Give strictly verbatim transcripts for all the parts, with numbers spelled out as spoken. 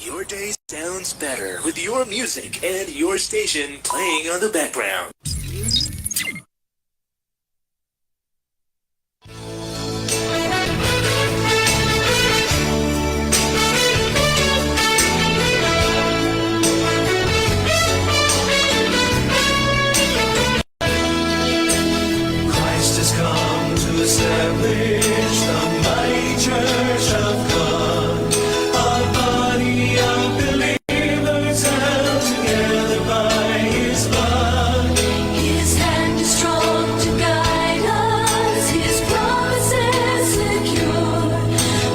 Your day sounds better with your music and your station playing on the background. Christ has come to establish the mighty church of God, a body of believers held together by his blood. His hand is strong to guide us, his promises secure.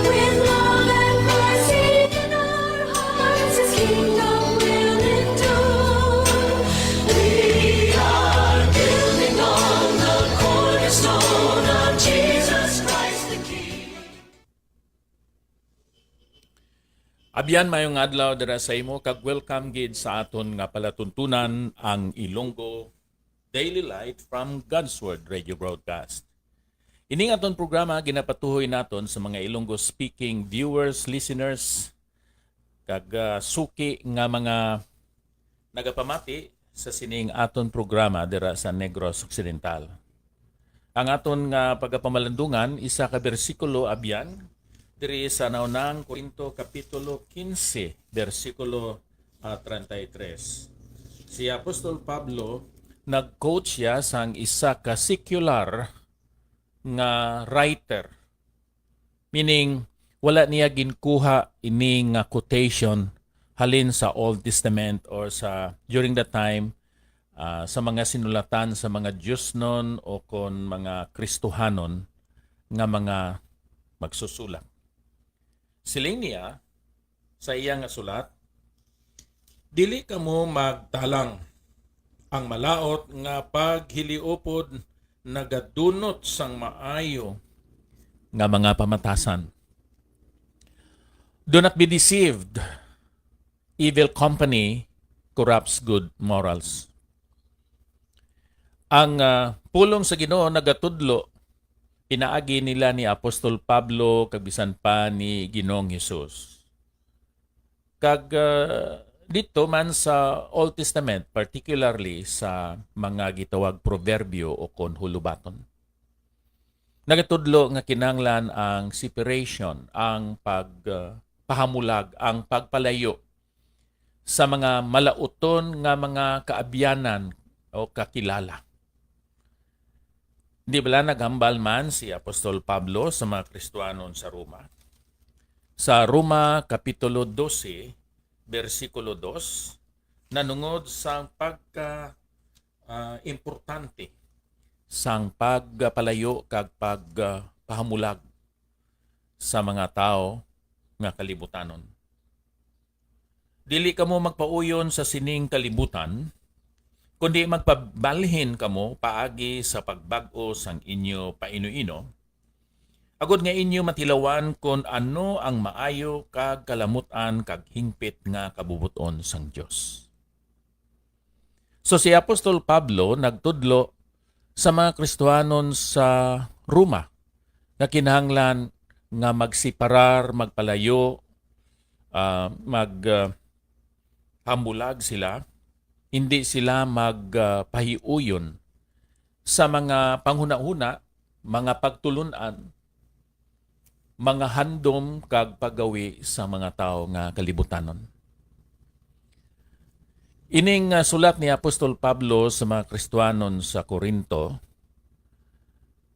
With love and mercy in our hearts, his kingdom will endure. We are building on the cornerstone of Jesus Christ the King. Abyan, mayong adlaw dira sa imo, kag welcome gid sa aton nga palatuntunan, ang Ilonggo Daily Light from God's Word Radio Broadcast. Ining aton programa ginapatuhoy naton sa mga Ilonggo speaking viewers, listeners, kag, ah, suki nga mga nagapamati sa sining aton programa dira sa Negros Occidental. Ang aton nga pagapamalandungan, isa ka bersikulo abyan diri sa Naunang Corinto Kapitulo quince, bersikulo, ah, treinta y tres. Si Apostol Pablo nag-quote siya sang isa ka secular nga writer. Meaning, wala niya ginkuha ini nga quotation halin sa Old Testament or sa, during the time, ah, sa mga sinulatan sa mga Diosnon o kon mga Kristohanon nga mga magsusulat. Siling niya sa iya nga sulat, "Dili kamo magtalang. Ang malaut nga paghiliupod nagadunot sang maayo nga mga pamatasan." Do not be deceived. Evil company corrupts good morals. Ang, ah, pulong sa Ginoo nagatudlo pinaagi nila ni Apostol Pablo kag bisan pa ni Ginoong Hesus. Kag, ah, dito man sa Old Testament, particularly sa mga gitawag proverbio o kon hulubaton, nagatudlo nga kinahanglan ang separation, ang pag, ah, pahamulag, ang pagpalayo sa mga malauton nga mga kaabyanan o kakilala. Di bala naghambal man si Apostol Pablo sa mga Kristiyanon sa Roma? Sa Roma Kapitulo dose, bersikulo dos, nanungod sang pagka, ah, importante sang pagpalayo kag pag, ah, pahamulag sa mga tawo nga kalibutanon. "Dili kamo magpauyon sa sining kalibutan, kundi magpabalhin kamo paagi sa pagbag-o sang inyo painuino, agod nga inyo matilawan kon ano ang maayo kag kalamut-an kag hingpit nga kabubot-on sang Dios." So, si Apostol Pablo nagtudlo sa mga Kristiyanon sa Roma nga kinahanglan nga magsiparar, magpalayo, ah, mag, ah, hambulag sila, hindi sila mag, ah, pahiuyon sa mga panghunahuna, mga pagtulun-an, mga handom kag paggawi sa mga tawo nga kalibutanon. Ining, ah, sulat ni Apostol Pablo sa mga Kristiyanon sa Corinto,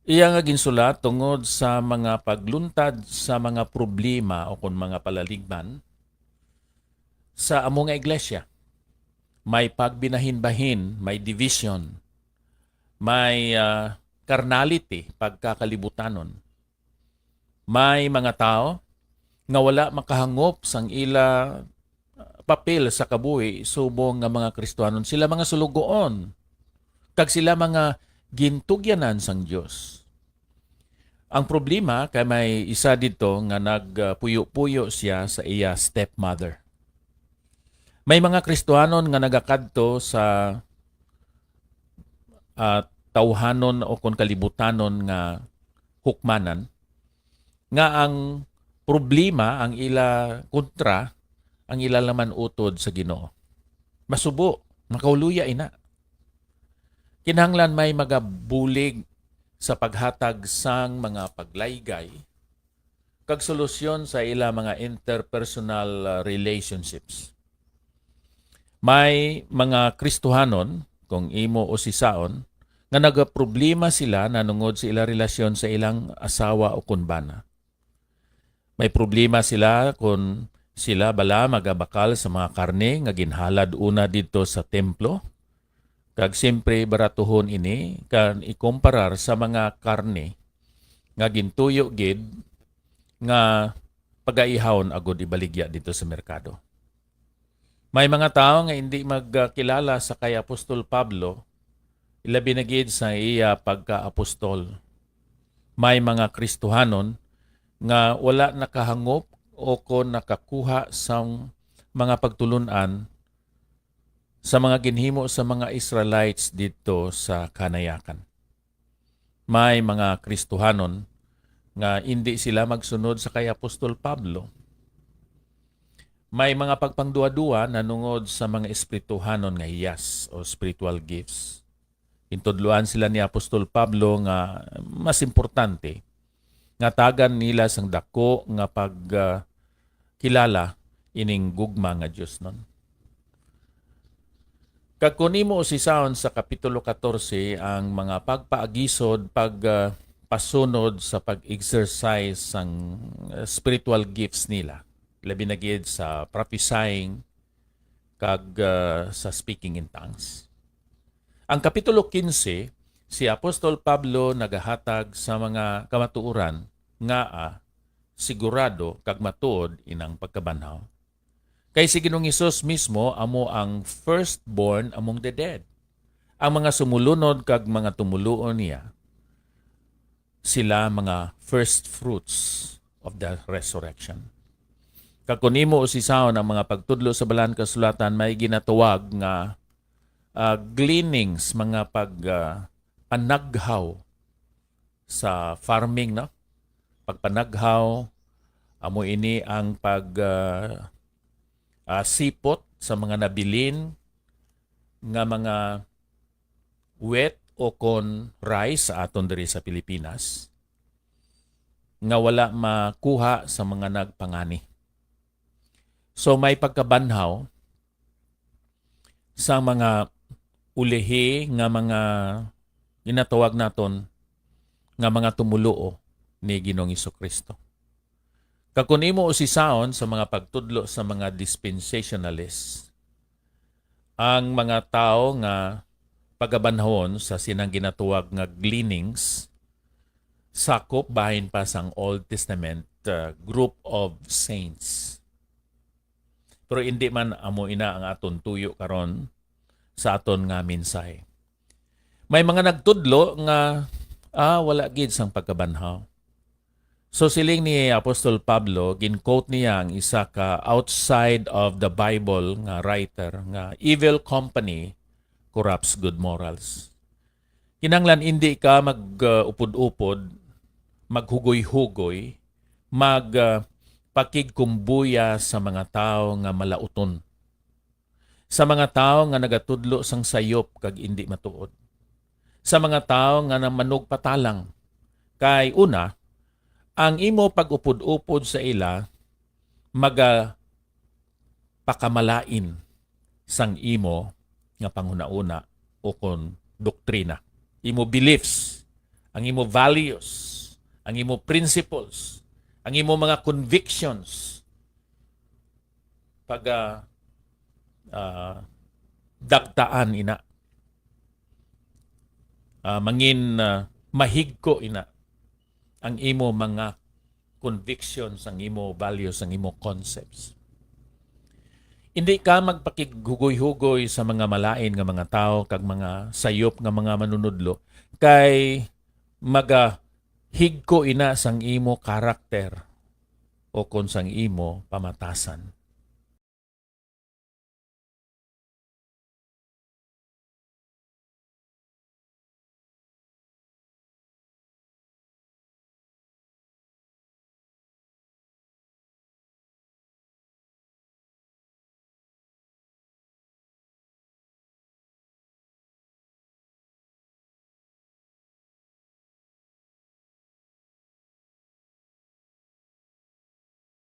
iya nga ginsulat tungod sa mga pagluntad sa mga problema o kon mga palaligman sa amo nga iglesia. May pagbinahin-bahin, may division, may, ah, carnality, pagkakalibutanon. May mga tawo nga wala makahangop sang ila, ah, papel sa kabuhi subong nga mga Kristiyanon. Sila mga sulugoon, kag sila mga gintugyanan sang Dios. Ang problema kay may isa didto nga nagpuyo-puyo siya sa iya stepmother. May mga Kristiyanon nga nagakadto sa, ah, tawhanon o kon kalibutanon nga hukmanan, nga ang problema, ang ila kontra, ang ila naman utod sa Ginoo. Masubo, makauluya ina. Kinahanglan may magabulig sa paghatag sang mga paglaygay kag solusyon sa ila mga interpersonal, ah, relationships. May mga Kristohanon, kung imo usisaon, nga nagaproblema sila nanungod sa ila relasyon sa ilang asawa o kun bana. May problema sila kon sila bala magabakal sa mga karne nga ginhalad una didto sa templo, kag siyempre baratuhon ini kan ikomparar sa mga karne nga gintuyo gid nga pagaihawon agud ibaligya didto sa merkado. May mga tawo nga indi magkilala sa kay Apostol Pablo, ilabi na gid sa iya pagka-apostol. May mga Kristohanon nga wala nakahangop o kon nakakuha sa mga pagtulun-an sa mga ginhimo sa mga Israelites didto sa kanayakan. May mga Kristohanon nga indi sila magsunod sa kay Apostol Pablo. May mga pagpangduwa-duwa nanungod sa mga espirituhanon nga hiyas o spiritual gifts. Gintudloan sila ni Apostol Pablo nga mas importante nga tagan nila sang dako nga pag, ah, kilala ining gugma nga diosnon. Kag kun imo usisaon sa Kapitulo katorse ang mga pagpaagisod, pag, ah, pasunod sa pag-exercise sang, ah, spiritual gifts nila, labi na gid sa prophesying kag, ah, sa speaking in tongues. Ang Kapitulo kinse, si Apostol Pablo nagahatag sa mga kamatuoran nga, ah, sigurado kag matuod inang pagkabanhaw. Kay si Ginoong Hesus mismo amo ang firstborn among the dead. Ang mga sumulunod kag mga tumuluo niya, sila mga first fruits of the resurrection. Kag kun imo usisaon ang mga pagtudlo sa Balaan Kasulatan, may ginatawag nga, ah, gleanings, mga pag, ah, panaghaw sa farming, no? Pagpanaghaw, amo ini ang pag, ah, ah, sipot sa mga nabilin nga mga wheat o kon rice sa aton diri sa Pilipinas nga wala makuha sa mga nagpangani. So, may pagkabanhaw sa mga ulihi nga mga ginatawag naton nga mga tumuluo ni Ginoong Jesu-Cristo. Kag kun imo usisaon sa mga pagtudlo sa mga dispensationalists, ang mga tawo nga pagabanhawon sa sinang ginatawag nga gleanings, sakop bahin pa sang Old Testament, uh, group of saints. Pero indi man amo ina ang aton tuyo karon sa aton nga mensahe. May mga nagtudlo nga, ah, wala gid sang pagkabanhaw. So, siling ni Apostol Pablo, gin-quote niya ang isa ka outside of the Bible nga writer nga, "Evil company corrupts good morals." Kinahanglan indi ka mag, uh, upod-upod, maghugoy-hugoy, mag, uh, pakigkumbuya sa mga tawo nga malauton, sa mga tawo nga nagatudlo sang sayop kag indi matuod, sa mga tawo nga namanugpatalang. Kay una, ang imo pag-upod-upod sa ila magapakamalain sang imo nga panghunahuna o kon doktrina, imo beliefs, ang imo values, ang imo principles, ang imo mga convictions. Pag, ah, ah, dagtaan ina, ah, mangin, ah, mahigko ina ang imo mga convictions, ang imo values, ang imo concepts. Hindi ka magpakighugoy-hugoy sa mga malain nga mga tawo kag mga sayop nga mga manunudlo, kay magahigko ina sang imo karakter o kon sang imo pamatasan.